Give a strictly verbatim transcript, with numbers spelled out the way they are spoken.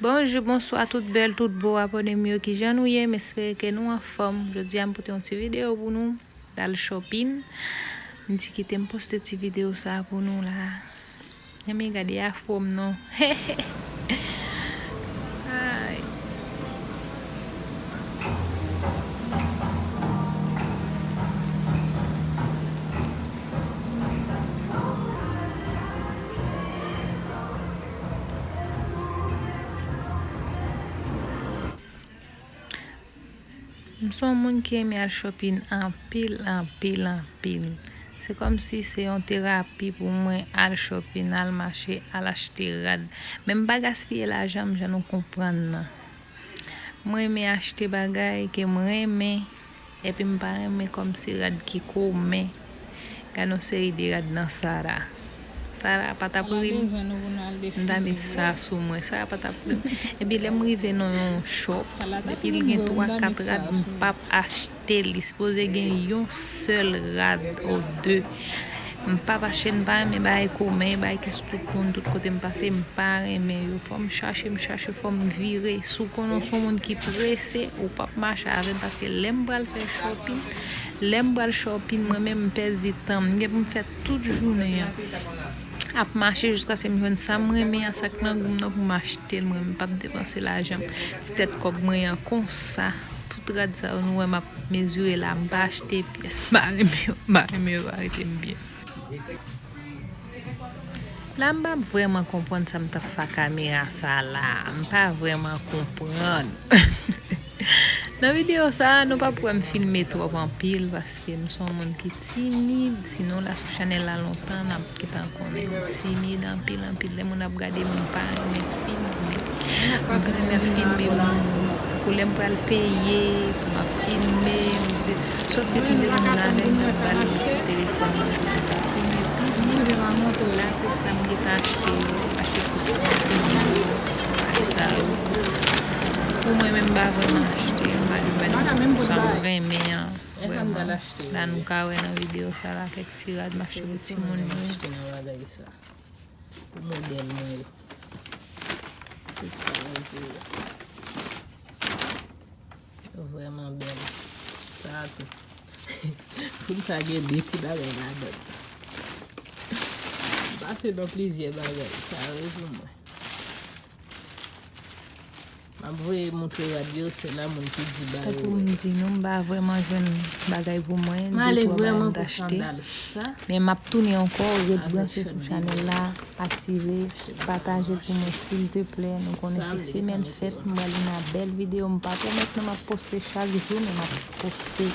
Bonjou, bonswa, tout bèl, tout bo abòne m yo, kijan nou ye? M espere ke nou anfòm. Jodi a, m pote yon ti videyo pou nou, dal shopping. M di kite m poste ti videyo sa pou nou la. Renmen gade afro m non. Ay. M se yon moun ki renmen al shopping anpil, anpil, anpil. Se kòmsi se yon terapi pou mwen al shopping, al mache, al achte rad. Men m pa gaspiye lajan m jan nou konprann nan. M renmen achte bagay ke m renmen, epi m pa renmen kòmsi rad ki komen. Gade yon seri de rad nan Zara. Zara pa t ap ri m. M ta met sa sou mwen. Zara pa t ap ri m. Epi lè m rive nan yon shop, depi l gen twa, kat rad, m p ap achte l. Li sipoze gen yon sèl rad ou de. M p ap achte, m pa renmen bagay komen, bagay ki sou tout moun, tout kote m pase, m pa renmen yo. Fò m chache, m chache, fò m vire. Si w konnen w se yon moun ki prese, ou p ap mache avè m, paske lè m pral fè shopping, lè m pral shopping, mwen menm m pèdi tan m. M gen pou m fè tout jounen an ap mache jiskaske m jwenn sa m renmen an, sa k nan gou m nan pou m achte l. Mwen menm m p ap depanse lajan m. Ti tèt kòb mwen an konsa. Tout rad sa yo nou wè m ap mezire la, m pa achte pyès. M pa renmen yo, m pa renmen yo, pa rete m byen. La m pa vrèman konprann sa m t ap fè ak kamera sa la. M pa vrèman konprann. Nan videyo sa, nou p ap wè m filme twòp anpil, paske m se yon moun ki timid. Si nou la sou chanèl la lontan, n ap gentan konnen m timid anpil, anpil. Lè moun ap gade m, m pa renmen filme. M pa renmen ap filme moun. Pou lè m pral peye, pou m ap filme, m di, sòt ke tout moun la, lè m pral telefòn nan, m pa filme piblik. La, se sa m gentan achte yo, achte pou ti moun yo, bagay sa yo. Pou mwen menm, m pa vrèman achte, m pa jwenn sa m renmen an, vrèman. La, nou ka wè nan videyo sa la, kèk ti rad m achte pou ti moun yo. Pou modèl mwen yo. Tout sa mwen voye. Yo vrèman bèl. Sa a tou. Pou m ta gen de ti bagay ladan l. M pase nan plizyè bagay. Sa yo pou mwen. M ap voye montre rad yo, se la moun ki di ba yo. Tankou m di nou, m pa vrèman jwenn bagay pou mwen, de twa bagay m t achte. Men m ap tounen ankò, ret branche sou chanèl la, aktive, pataje l pou mwen, silteplè. Nou konnen se semèn fèt, m pral vin ak bèl videyo. M pa pwomèt nou m ap poste chak jou, men m ap poste.